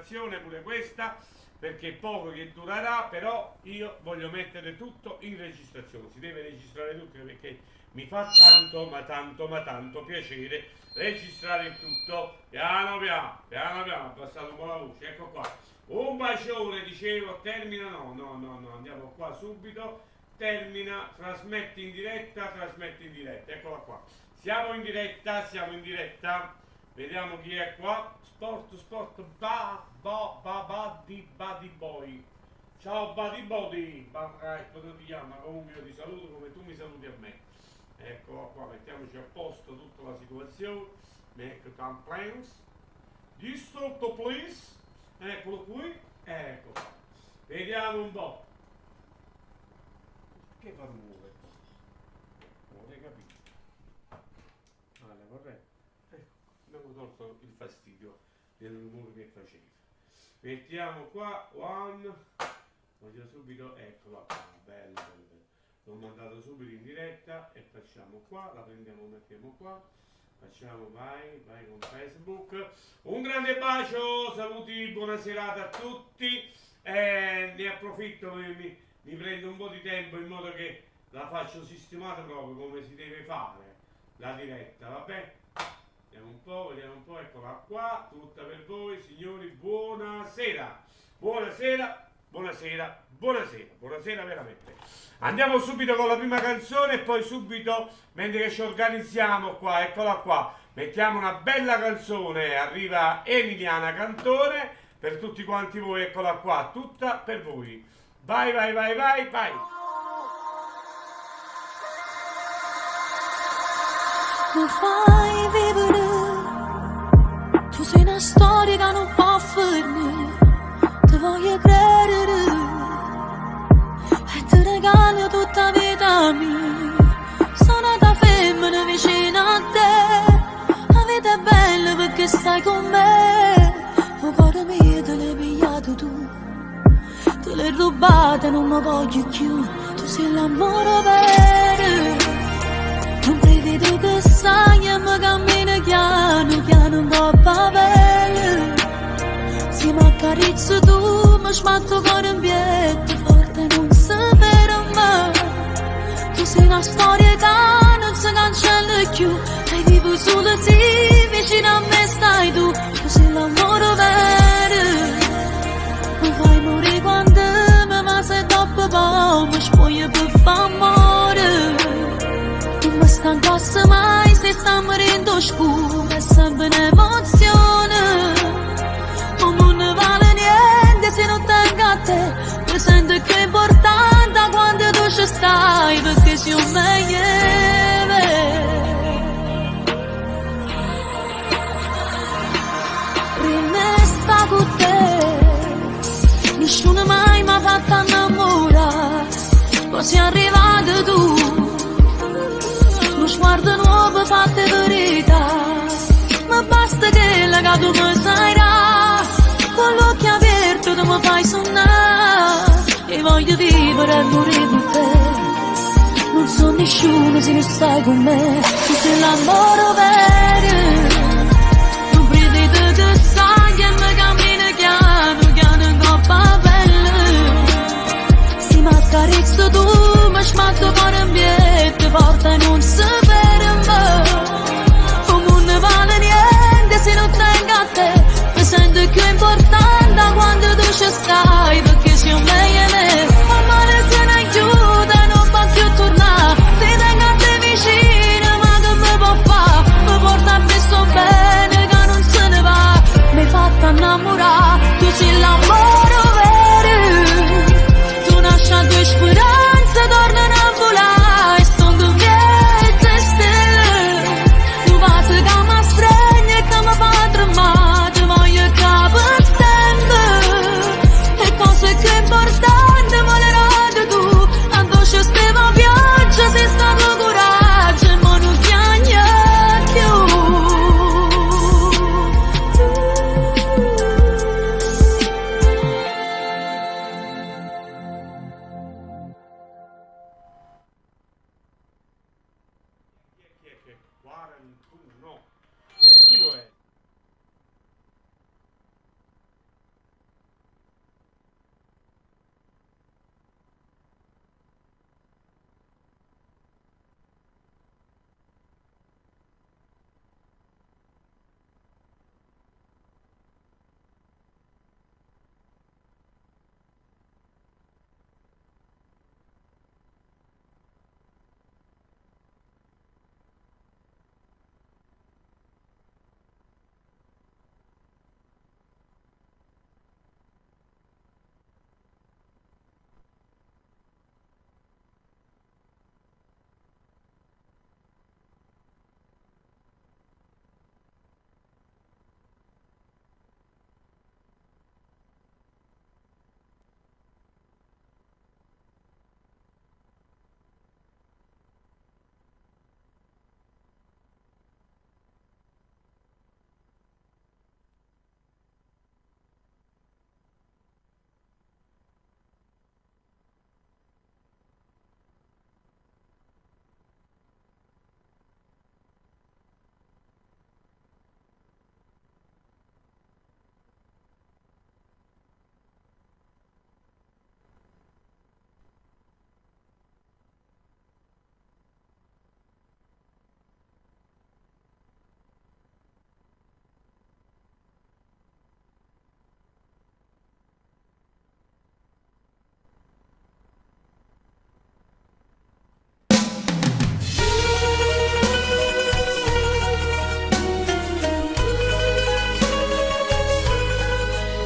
registrazione pure questa, perché poco che durerà, però io voglio mettere tutto in registrazione, si deve registrare tutto perché mi fa tanto ma tanto ma tanto piacere registrare il tutto. Piano piano, piano piano, ho abbassato un po' la voce, ecco qua. Un bacione, dicevo, termina, no, no, no, no, andiamo qua subito, termina, trasmetti in diretta, trasmetti in diretta, eccola qua. Siamo in diretta, siamo in diretta, vediamo chi è qua. Sport, sport, ba, ba, ba, buddy, buddy boy. Ciao buddy body, ba, ecco come ti chiama, comunque io ti saluto come tu mi saluti a me. Eccolo qua, mettiamoci a posto tutta la situazione. Make complaints. Distrutto please. Eccolo qui, ecco qua. Vediamo un po'. Che fa rumore qua? Non vorrei capire. Ah, la corretto. Ecco, abbiamo tolto il fastidio del rumore che faceva. Mettiamo qua, one. Voglio subito, eccola qua, bella, bella, bella. L'ho mandato subito in diretta e facciamo qua, la prendiamo, mettiamo qua. Facciamo, vai, vai con Facebook. Un grande bacio, saluti, buona serata a tutti. Ne approfitto, mi prendo un po' di tempo in modo che la faccio sistemata proprio come si deve fare la diretta, vabbè? Vediamo un po', eccola qua, tutta per voi, signori, buonasera. Buonasera, buonasera, buonasera, buonasera veramente. Andiamo subito con la prima canzone e poi subito, mentre che ci organizziamo qua, eccola qua, mettiamo una bella canzone, arriva Emiliana Cantone, per tutti quanti voi, eccola qua, tutta per voi. Vai, vai, vai, vai, vai. Mi fai vivere, tu sei una storia che non può finire, ti voglio credere e ti regalo tutta vita mia. Sono nata femmina vicino a te, la vita è bella perché stai con me, il cuore mio te l'hai pigliato tu, te l'hai rubata e non mi voglio più, tu sei l'amore vero. Non prevedo che sai e mi cammina piano piano un po' pavelle. Se mi accarezzi tu mi sbatto cuore in pietto forte non sapere mai. Tu sei una storia che non si cancella più e vivo solo se vicino a me stai tu. Tu sei l'amore vero. Mi fai morire quando mi ma se dopo poi mi spoglio per far amore. Non mi stancasse mai se sta morendo scuro, è sempre un'emozione. Ma non ne vale niente se non tengo a te. Mi sento più importante quando tu ci stai, perché sei un meglio. Rimesta con te, nessuno mai mi ha fatto innamorare. Poi sei arrivato tu, uno sguardo nuovo fatto verità. Ma basta che la che tu mi sai dare, con l'occhio aperto tu mi fai sognare. E voglio vivere e morire per te. Non so nessuno se non stai con me, tu sei l'amore vero. Tu brivido che sai che mi cammina piano piano in coppa bella. Se mi accarezzo tu, mi sbatto cuore in pietto, forte non si ferma. Come non vale niente se non tengo a te, mi sento più importante quando tu ci stai, perché sei un meglio me. Ma male se ne chiude, non può più tornare, ti tengo a te vicino, ma che mi può fare? Mi porta a me sto bene che non se ne va, mi hai fatta innamorare, tu sei l'amore vero. Tu nasci a due speranze, tornano a volare, e sono mezze stelle. Tu vas che mi stregni e che mi fa tremare, ti voglio capire sempre. E cose più importanti me le dai tu, quando ci stava pioggia sei stato coraggio e mo non piange più.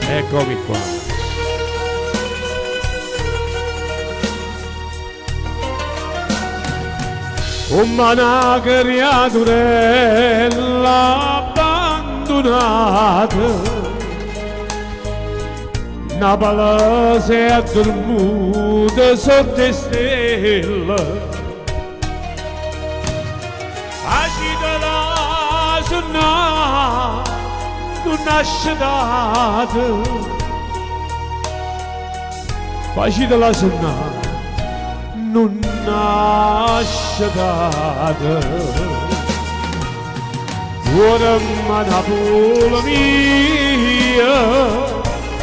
Eccomi qua. Comm' 'na criaturella abbandunata, Napule s'è addurmuta sott' 'e stelle. Facitela sunnà, nun 'a scetate. Facitela sunnà, nun 'a scetate. Duorme Napule mia,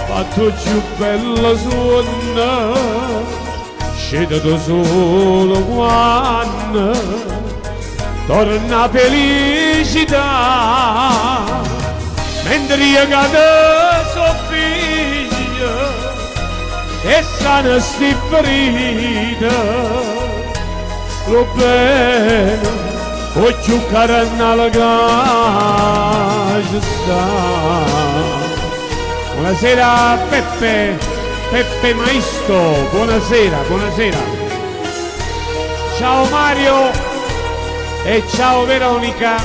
fatte 'o cchiù bello suonno, Scétate sulo quanno torna 'a felicità, mentr'io ca te so' figlio e sano 'sti ferite, d' 'o bbene 'o cchiù carnale ca ce sta. Buonasera Peppe, Peppe Maisto, buonasera, buonasera. Ciao Mario e ciao Veronica.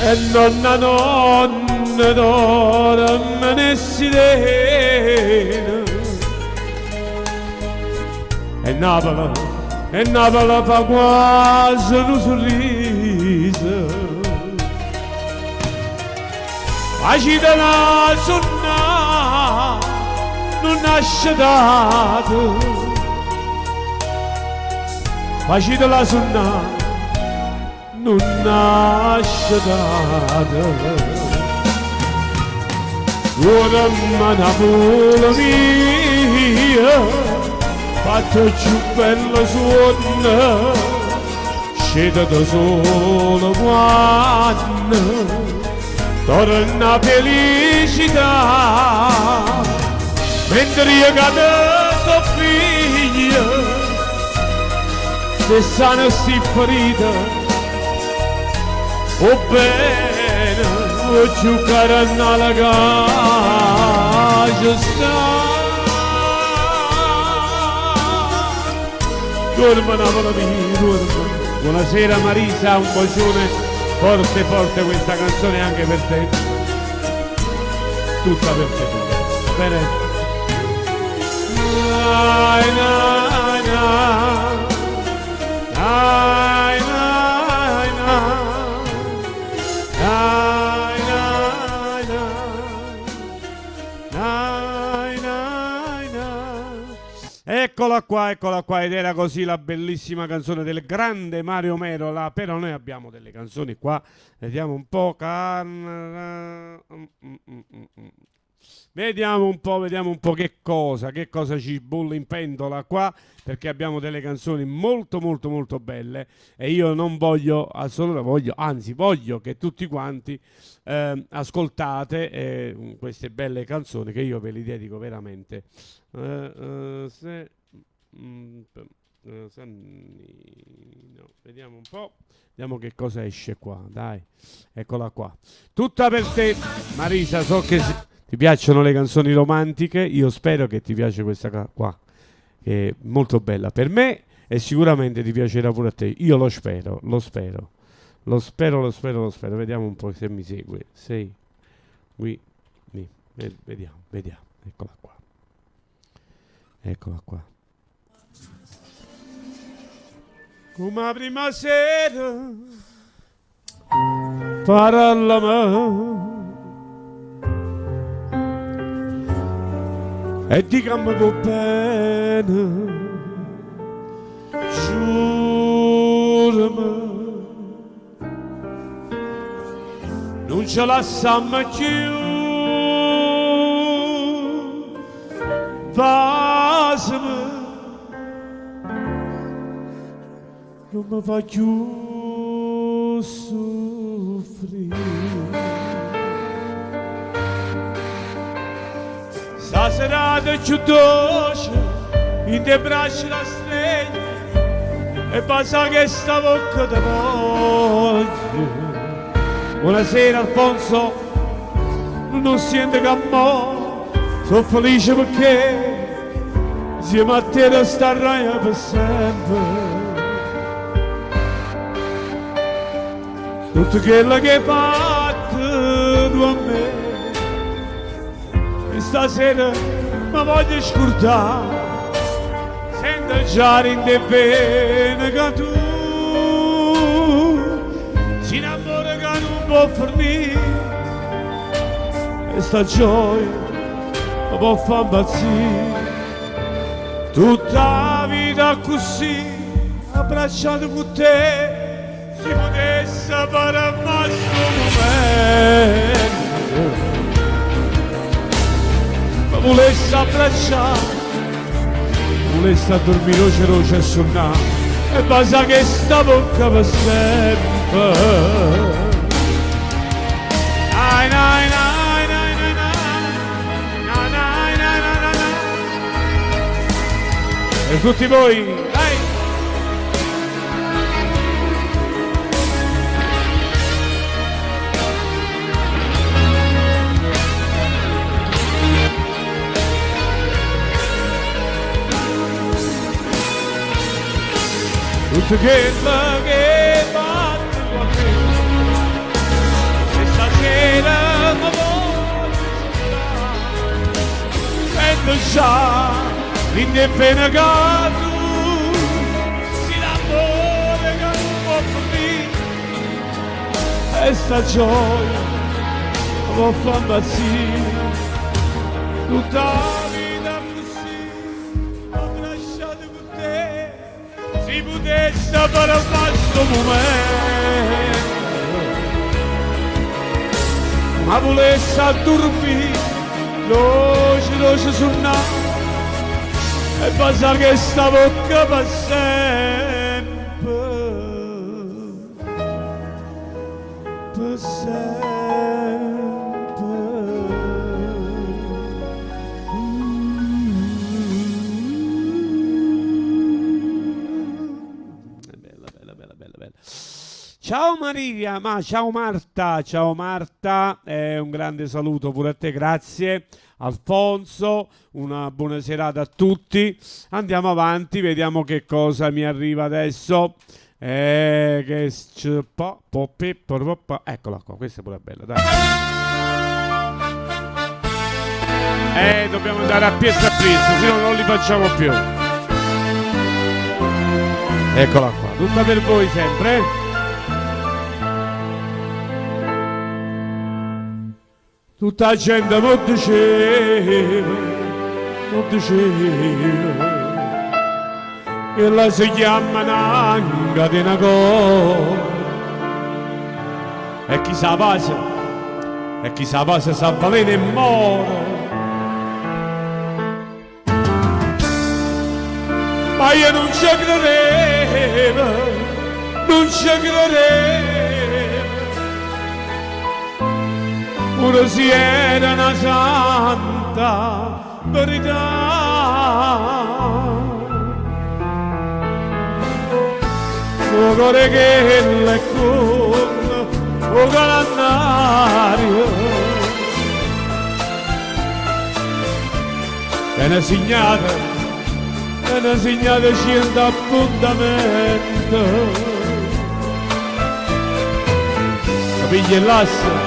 E nonna nonna dormene e sirene. E Napoli, e Napoli fa quasi nu sorriso. Facitela sunnà, nun 'a scetate. Facitela sunnà, nun 'a scetate. Duorme Napule mia, fatte 'o cchiù bello suonno. Scétate sulo quanno torna 'a felicità, mentr'io ca te so' figlio, se sano 'sti ferite, 'o bbene 'o cchiù carnale ca ce sta. Duorme Napule mia, duorme. Buonasera Marisa, un bacione forte forte questa canzone anche per te. Tutta per te. Va bene? Na, na, na. Na, na, na. Na, na, na. Na, na, na. Eccola qua, eccola qua, ed era così la bellissima canzone del grande Mario Merola. Però noi abbiamo delle canzoni qua, vediamo un po'. Vediamo un po', vediamo un po' che cosa ci bolle in pentola qua, perché abbiamo delle canzoni molto molto molto belle e io non voglio assolutamente, voglio, anzi voglio che tutti quanti ascoltate queste belle canzoni che io ve li dedico veramente. Se, Sannino, vediamo un po', vediamo che cosa esce qua, dai, eccola qua. Tutta per te, Marisa, so che ti piacciono le canzoni romantiche, io spero che ti piace questa qua, che è molto bella per me e sicuramente ti piacerà pure a te. Io lo spero, lo spero, lo spero, lo spero, lo spero. Vediamo un po' se mi segue. Sei, qui, mi, vediamo, vediamo, eccola qua. Eccola qua. Come 'a primma sera parlame e di' ca me vuò bene, giurame, nun ce lassammo cchiù, vasame. Nun me fa cchiù suffrì. Sta serata cchiù doce, 'int' 'e braccia t'astregno e vasà chesta vocca te voglio. Buonasera Alfonso. Nun 'o ssiente ca mo so' felice pecché 'nzieme a te restarraje pe' sempe. Tutto chello che 'e fatto tu a me e stasera me voglio scurdà. Sento già dint' 'e vene ca tu si n'ammore ca nun po' fernì e sta gioia me po' fa 'mpazzì. Tutta 'a vita accussì abbracciato cu te si putesse fermà stu mumento me vulesse abbraccià vulesse addurmì doce doce e sunnà e vasà chesta vocca pe sempe. Nai nai nai nai nai nai nai nai nai nai nai. Per tutti voi, dai! Tutto quello che fatto tu a me e stasera mi voglio Sento già dint' 'e vene ca tu si l'ammore ca nun po' fernì e sta gioia me po' fa 'mpazzì tutta 'a vita accussì abbracciato cu te si putesse fermà stu mumento me vulesse addurmì doce doce sunnà e vasà chesta vocca pe sempe pe sempe. Bella, bella, bella, bella, bella. Ciao Maria, ma ciao Marta, ciao Marta, un grande saluto pure a te, grazie. Alfonso, una buona serata a tutti. Andiamo avanti, vediamo che cosa mi arriva adesso. Che c po, po, pe, po, po, po. Eccola qua, questa è pure bella, dai. Dobbiamo andare a piezzo a piezzo, se no non li facciamo più. Eccola qua, tutta per voi sempre. Tutta 'a gente m' 'o diceva, m' 'o diceva, chella se chiamma na catena d'oro e chi s' 'a vasa, e chi s' 'a vasa s'avvelena e more. Ma io nun ce credevo, nun ce credevo, pure si era na santa verità. O core 'e chella è comme 'o calannario. Tene signate, tene signate ciento appuntamente. Ca piglia e lassa,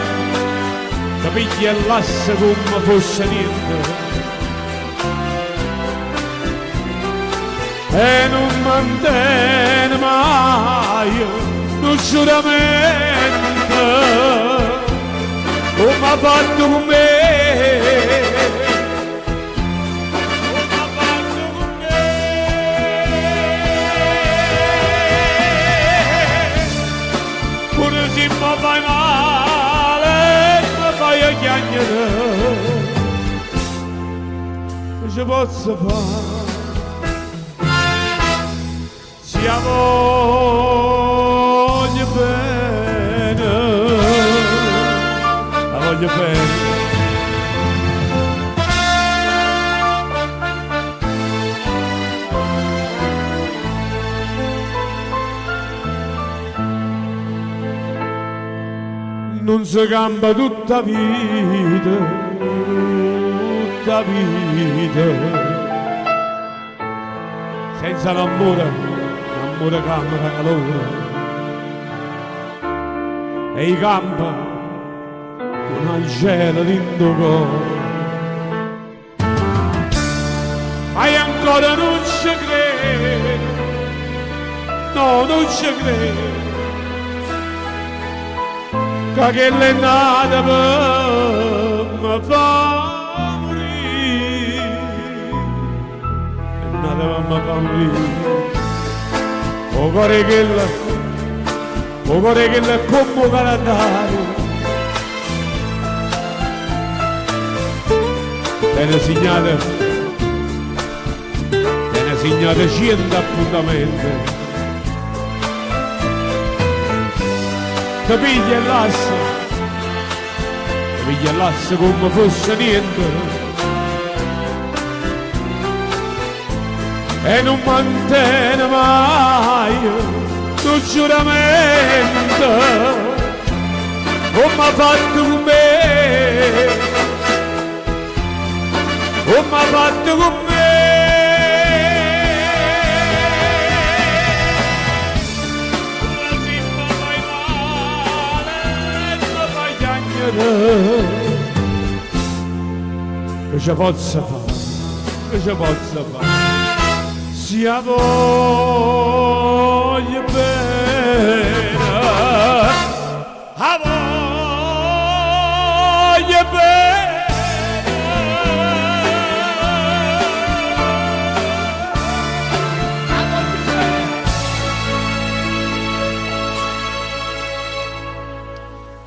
ca piglia e lassa comme fosse niente. E nun mantene maje nu giuramento comme ha fatto cu me. Comme ha fatto cu me. Pure si me fai male e me faje chiagnere. Che ce pozzo fa? Si 'a voglio bene, 'a voglio bene. Nun se campa tutt' 'a vita, tutt' 'a vita. Senza l'ammore, l'ammore ca me dà calore. E i' campo cu n'angelo dint' 'o core. Ma io ancora nun ce credo, no, nun ce credo, ca chella è nata pe me fa murì, è nata pe me fa murì. 'O core 'e chella, 'o core 'e chella è comm' 'o calendario. Tene signate, tene signate ciento appuntamente. Te piglia e lassa, te piglia e lassa comme fosse niente. E nun mantene maje nu giuramento comme ha fatto cu me, comme ha fatto cu me. Pure si me fai male e me fai chiagnere, che ce pozzo fa, che ce pozzo fa, si 'a voglio bene, 'a voglio bene. 'A voglio bene.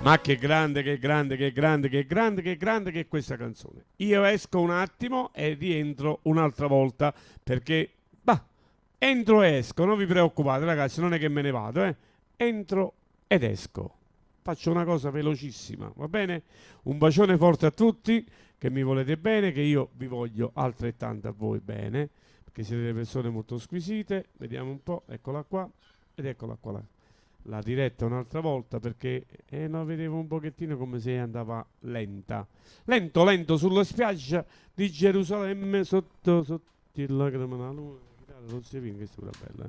Ma che grande, che grande, che grande, che grande, che grande che è questa canzone. Io esco un attimo e rientro un'altra volta perché, bah, entro e esco, non vi preoccupate ragazzi, non è che me ne vado, eh. Entro ed esco. Faccio una cosa velocissima, va bene? Un bacione forte a tutti che mi volete bene, che io vi voglio altrettanto a voi bene, perché siete delle persone molto squisite. Vediamo un po', eccola qua ed eccola qua la diretta un'altra volta perché la vedevo un pochettino come se andava lenta. Lento, lento sulla spiaggia di Gerusalemme sotto, sotto il lacrime della luna. Non si vede, questa è pure bella.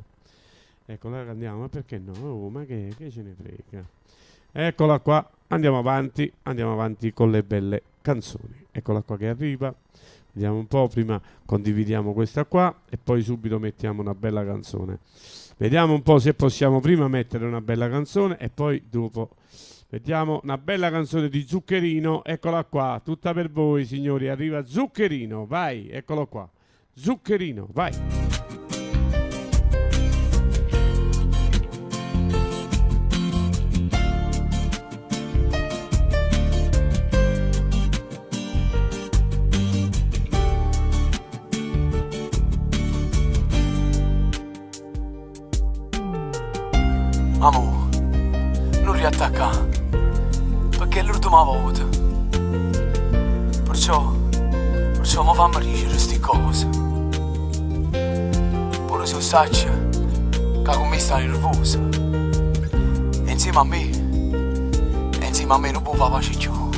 Eccola, andiamo, ma perché no? Oh, ma che ce ne frega? Eccola qua, andiamo avanti con le belle canzoni. Eccola qua che arriva. Vediamo un po', prima condividiamo questa qua e poi subito mettiamo una bella canzone. Vediamo un po' se possiamo prima mettere una bella canzone e poi dopo mettiamo una bella canzone di Zuccherino. Eccola qua, tutta per voi signori, arriva Zuccherino, vai, eccolo qua. Zuccherino, vai. Amò, nun riattaccà, pecché è l'urdema vota. Perciò, perciò mo famme dicere sti cose. Pure si 'o saccio ca cu me stai nervosa. E insieme a me, e insieme a me nun può fa pace cchiù.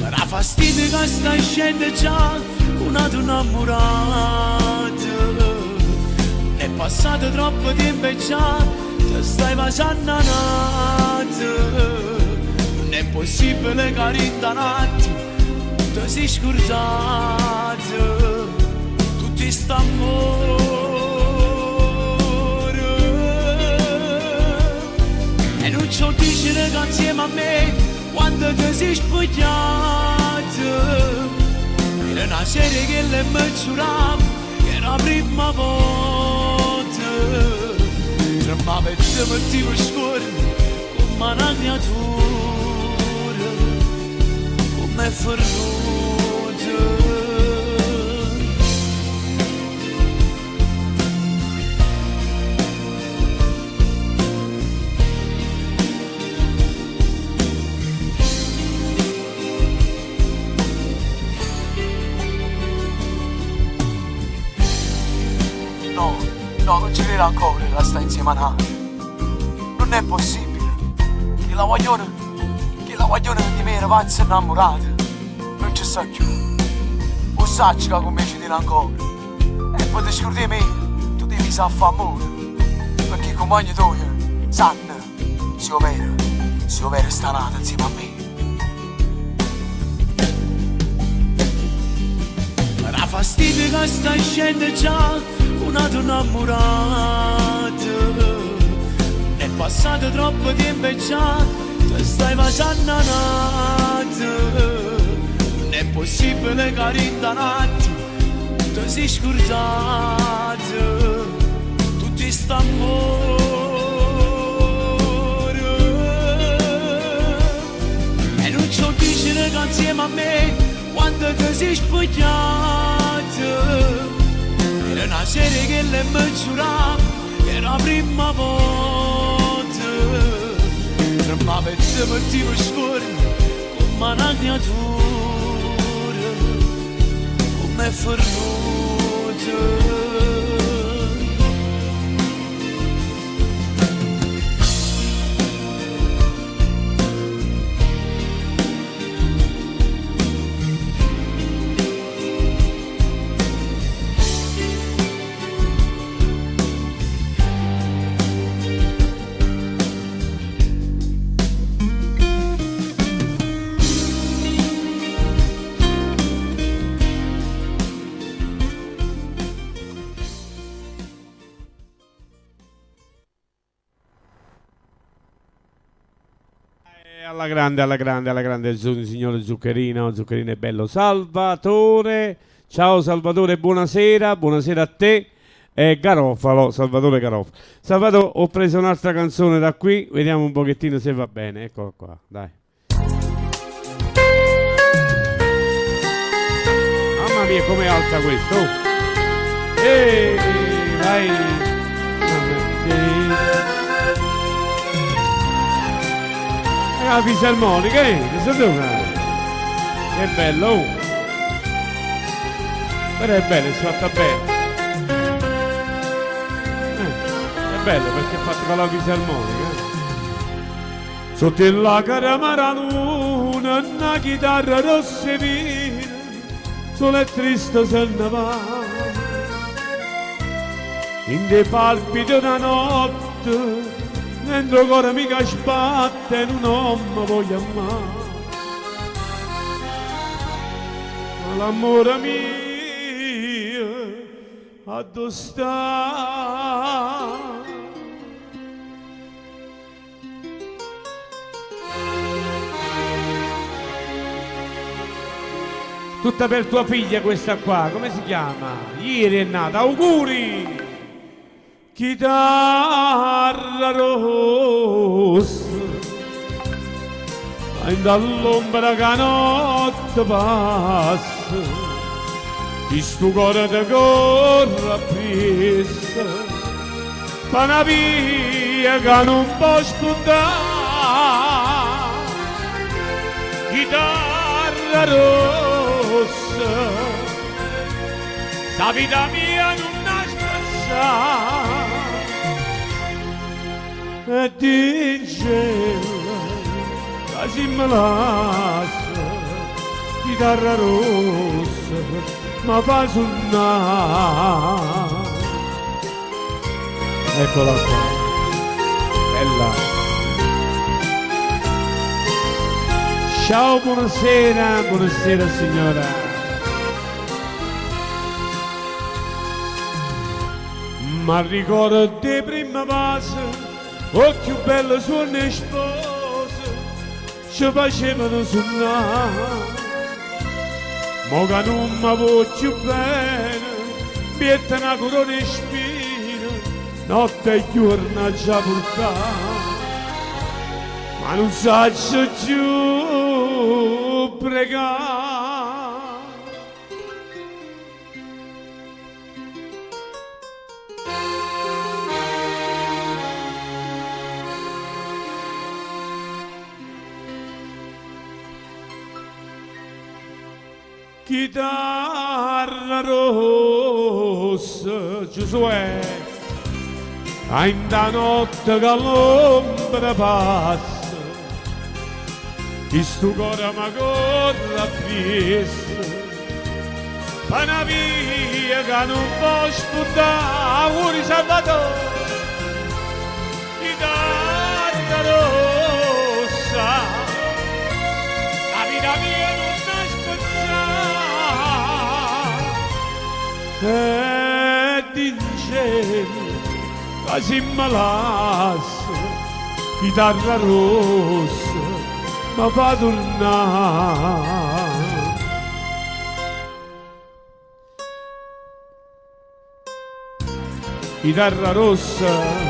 Me dà fastidio ca stai ascenno già cu n'ato 'nnammurato. È passato troppo tiempo e già te stai vasanno a n'ato. Nun è possibile ca dint' 'a n'attimo te si scurdato tutto st'ammore. E nun ce 'o dicere ca insieme a me quando te si spugliato era na sera che le me giuravo che era la prima volta. Tremmava e te mettevo scuorno come una creatura, come è fernuta. No, no, non ci credo ancora che sta insieme a n'ato. Nun è possibile, chella guagliona, chella guagliona di me era pazza innamorata, nun ce sta cchiù. O saccio ca cu me ce tiene ancora, e pe te scurdà 'e me, tu t'hê miso a fà ammore, pecché 'e cumpagne toje sanno si overo, si overo sta n'ata 'nzieme a me. Me dà fastidio ca stai ascenno già cu n'ato 'nnammurato. È passato troppo tiempo e già te stai vasanno a n'ato. Nun è possibile ca dint' 'a n'attimo te si scurdato tutt' st'ammore. E nun ce 'o dicere ca 'nzieme a me quando te si spugliato Era na sera chella e me giurava che era 'a primma volta Tremmava e te mettive scuorno comm' 'a na creatura Comm' è fernuta. Alla grande, alla grande, alla grande, signore Zuccherino, Zuccherino è bello. Salvatore, ciao Salvatore, buonasera, buonasera a te. Garofalo, Salvatore Garofalo. Salvatore, ho preso un'altra canzone da qui, vediamo un pochettino se va bene. Eccolo qua, dai. Mamma mia, com'è alta questo! Oh. Ehi, vai! È la fisarmonica, eh? Che Che bello! Oh. Però è bello, è fatta bene. È bello perché è fatta con la fisarmonica. Sotto la caramara luna, una chitarra rossa e vino, solo e triste se ne va. In dei palpiti una notte, dentro cuore mica sbatte, non mi voglio amare. Ma l'amore mio, addo sta? Tutta per tua figlia questa qua, come si chiama? Ieri è nata, auguri! Chitarra rossa, dall'ombra che notte passa, chi sto cuore te corre appresso, pa' una via che non può spuntare. Chitarra rossa, sta vita mia non ha spezzata. E diceva che si me lascia, chitarra rossa, ma fa suonare. Eccola qua, bella. Ciao, buonasera, buonasera signora. Ma ricordo di prima base, o più bello suono e sposa, ci facevano suonare. Mo che non mi voglio bene, mette una corona e spina, notte e giorno già portare. Ma non saccio più pregare. Chitarra rossa, Giosuè, in da notte che l'ombra l'ombra passa, chistu core me corre appriesso, pe na via ca nun po' scurdà. Auguri Salvatore! Chitarra rossa, 'a vita mia nun t' 'a spezzà. E dincello ca si me lassa, chitarra rossa, me fa turnà. Chitarra rossa.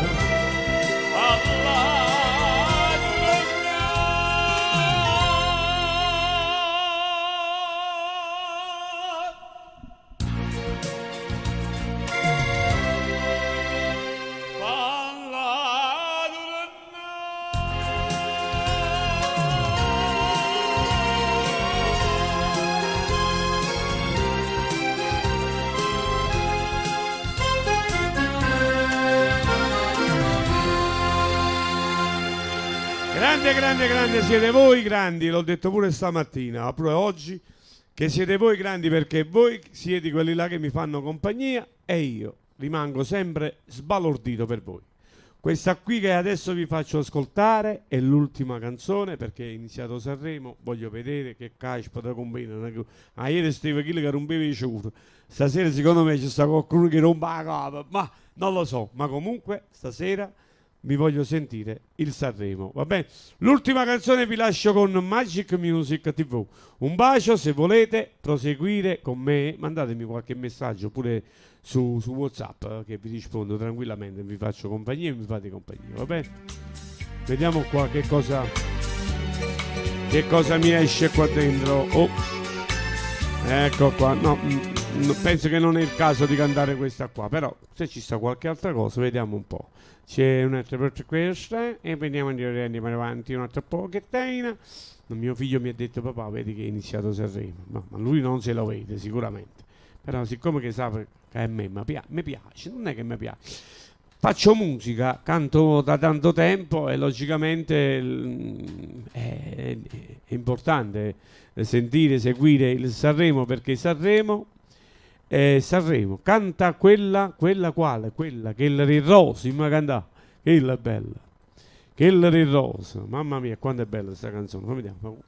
Grande, grande, grande siete voi grandi, l'ho detto pure stamattina, pure oggi, che siete voi grandi perché voi siete quelli là che mi fanno compagnia e io rimango sempre sbalordito per voi. Questa qui che adesso vi faccio ascoltare è l'ultima canzone perché è iniziato Sanremo, voglio vedere che caspita combinano. Aiere steva chillo che rompeva 'e ciure, stasera secondo me ce sta qualcuno che rompe 'a capa, ma non lo so, ma comunque stasera mi voglio sentire il Sanremo, va bene? L'ultima canzone vi lascio con Magic Music TV. Un bacio, se volete proseguire con me, mandatemi qualche messaggio pure su, su WhatsApp che vi rispondo tranquillamente, vi faccio compagnia e mi fate compagnia, va bene? Vediamo qua che cosa che cosa mi esce qua dentro. Oh. Ecco qua, no, penso che non è il caso di cantare questa qua, però se ci sta qualche altra cosa, vediamo un po'. C'è un'altra per questa e vediamo di andiamo avanti un altro pochettino. Mio figlio mi ha detto papà, vedi che è iniziato Sanremo. No, ma lui non se lo vede sicuramente. Però siccome che sa che a me mi piace, non è che mi piace. Faccio musica, canto da tanto tempo e logicamente è importante sentire, seguire il Sanremo perché Sanremo è Sanremo, canta quella, quella quale, quella, quella di Rosy, ma canta, quella è bella, quella di Rosa, mamma mia quanto è bella questa canzone, fammi vediamo,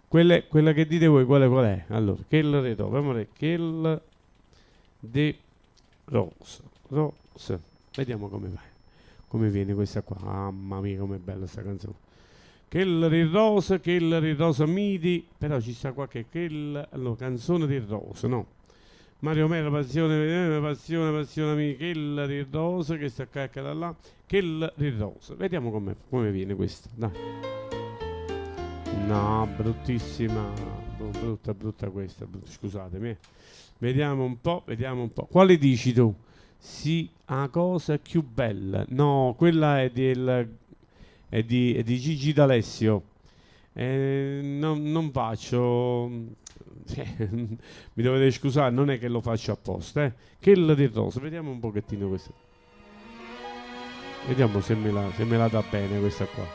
quella, quella che dite voi, quale, qual è? Allora, quella di Rosa, vediamo vedere, quella di Rosa, Rosa, vediamo come va, come viene questa qua, mamma mia com'è bella questa canzone. Quella di Rosa, quella di Rosa Midi, però ci sta qualche quella, allora, canzone di Rosa, no? Mario Mera, passione, passione, passione mia, quella di Rosa che sta qua e da là, quella di Rosa. Vediamo come, come viene questa, dai. No, bruttissima, brutta, brutta questa, brutta, scusatemi. Vediamo un po', vediamo un po'. Quale dici tu? Sì, la cosa più bella. No, quella è del, è di, è di Gigi D'Alessio. No, non faccio, mi dovete scusare, non è che lo faccio apposta, eh. Quella di Rosa, vediamo un pochettino questa. Vediamo se me la, se me la dà bene questa qua.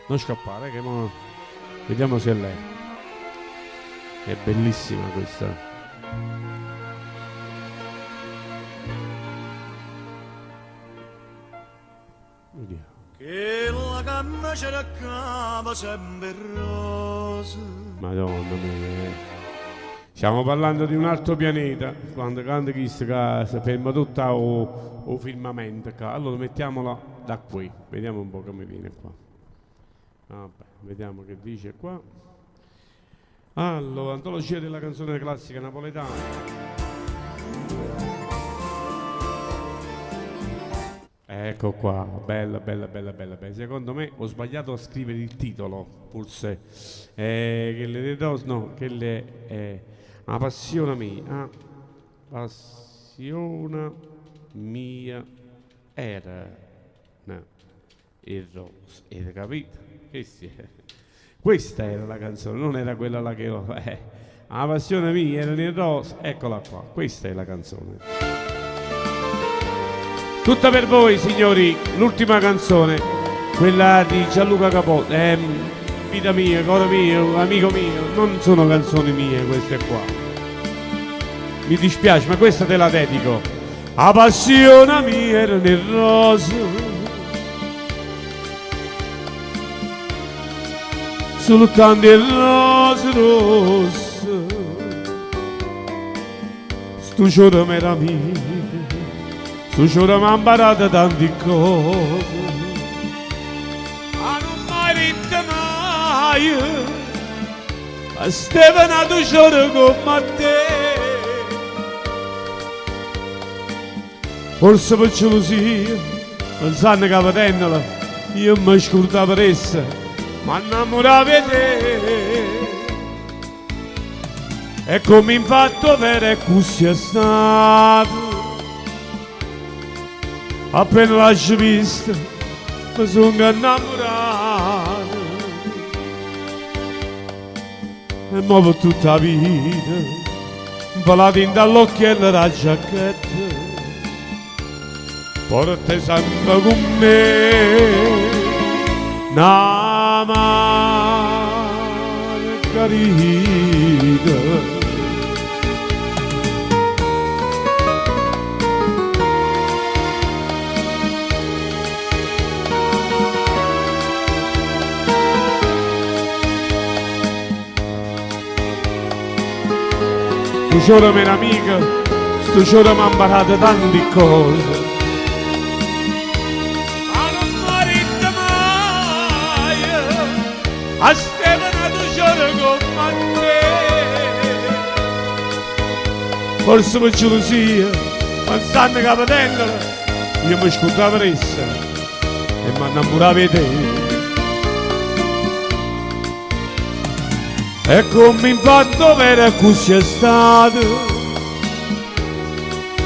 Non scappare, che mo... Vediamo se è lei. È bellissima questa. Vediamo. Che la canna cercava sempre rosa. Madonna mia. Stiamo parlando di un altro pianeta. Quando canta chi si ferma tutta o firmamento qua. Allora mettiamola da qui. Vediamo un po' come viene qua. Vabbè, vediamo che dice qua. Allora, antologia della canzone classica napoletana. Ecco qua, bella, bella, bella, bella, bella. Secondo me ho sbagliato a scrivere il titolo, forse. Che le do, no, che le la passione mia, passione mia era, no, il rosa, avete capito? Che si è? Questa era la canzone, non era quella là che io, La passione mia era nel rosa, eccola qua, questa è la canzone. Tutta per voi signori, l'ultima canzone. Quella di Gianluca Capote, eh, vita mia, cuore mio, amico mio, non sono canzoni mie queste qua. Mi dispiace, ma questa te la dedico. 'A passione mia erano 'e rose. Sultanto 'e rose rosse. Stu ciore m'era amico, stu ciore m'ha 'mparato tanti cose. Ma nun m'ha ditto maje ca steva n'atu ciore comm'a te. Forse pe gelusia, pensanno ca vedennola io me scurdavo d'essa, m'annammuravo 'e te. E comme infatti overo è accussì è stato. Appena l'aggio vista me songo annammurato. E mo pe tutta 'a vita 'nfelato 'int'a ll'occhiello d' 'a giacchetta porto sempe cu me na margarita. Stu ciore m'era amico, stu ciore m'ha 'mparato tanti cose. Ma nun m'ha ditto maje ca steva n'atu ciore comm'a te. Forse pe gelusia, pensanno ca vedennola, io me scurdavo d'essa e m'annammuravo 'e te. E comme infatti overo accussì è stato,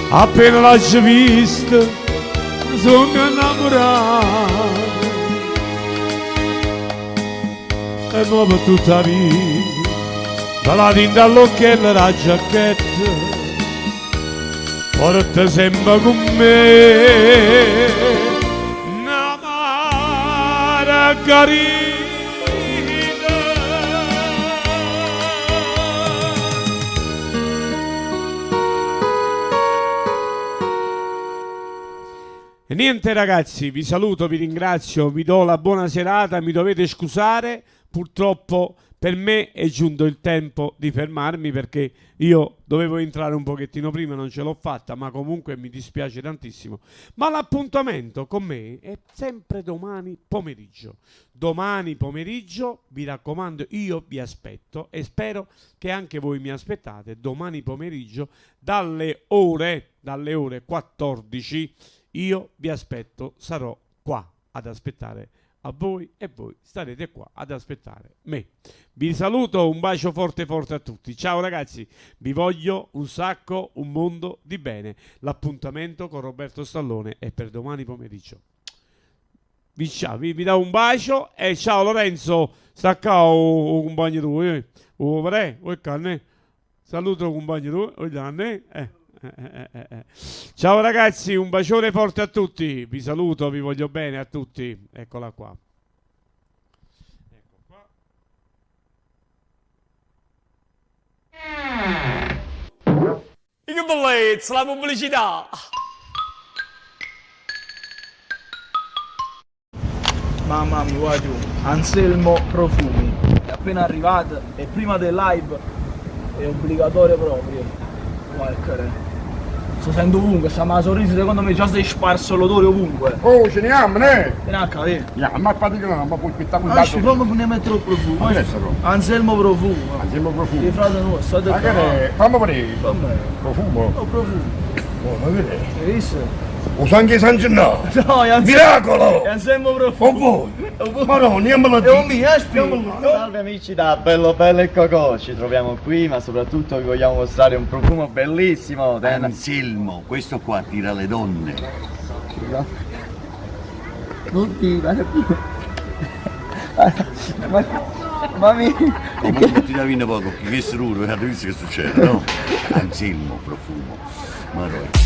appena l'aggio vista me songo annammurato. E mo pe tutta 'a vita, 'nfelato 'int'a ll'occhiello d' 'a giacchetta, porto sempe cu me na margarita. E niente ragazzi, vi saluto, vi ringrazio, vi do la buona serata, mi dovete scusare, purtroppo per me è giunto il tempo di fermarmi perché io dovevo entrare un pochettino prima, non ce l'ho fatta, ma comunque mi dispiace tantissimo. Ma l'appuntamento con me è sempre domani pomeriggio. Domani pomeriggio, vi raccomando, io vi aspetto e spero che anche voi mi aspettate domani pomeriggio dalle ore, dalle ore 14 io vi aspetto, sarò qua ad aspettare a voi e voi starete qua ad aspettare me. Vi saluto, un bacio forte forte a tutti. Ciao ragazzi, vi voglio un sacco, un mondo di bene. L'appuntamento con Roberto Stallone è per domani pomeriggio. Vi, ciao, vi, vi do un bacio e ciao Lorenzo, sta ccà 'o, 'o cumpagno tuojo, eh. 'O vuò vedè? O ccà, Saluta 'o cumpagno tuojo, o llà, eh. Eh, eh, eh, Ciao ragazzi, un bacione forte a tutti. Vi saluto, vi voglio bene a tutti. Eccola qua. Ecco qua. Che bellezza, la pubblicità! Mamma mia, guagliù, Anselmo Profumi è appena arrivato e prima del live è obbligatorio proprio. Guarda, si sente ovunque, sta ma sorriso secondo me già si è sparso l'odore ovunque. Oh, ce ne andiamo, ne? Vieni a capire. Andiamo a faticare, ma puoi aspettare un Ah, ci fammi ne mettere il profumo. Ma che è sta roba? Anselmo Profumo. Anselmo Profumo. Di frate nuovo, state Ma che qua. è? Fammi vedere. Come? Profumo? Oh, profumo. Oh, ma vedi? Hai visto? 'O sangue 'e San Gennaro! No, è Anselmo. Miracolo! È Anselmo Profumo. O voi! Madonna, io me la È un mio, aspetta. Salve amici da Bello Bello e Cocò, ci troviamo qui ma soprattutto vi vogliamo mostrare un profumo bellissimo del... Anselmo, questo qua attira le donne. Non ti vale più. Ma, mami, Comunque ti davino poco, perché questo duro, hai visto che succede, no? Anselmo, profumo. Madonna.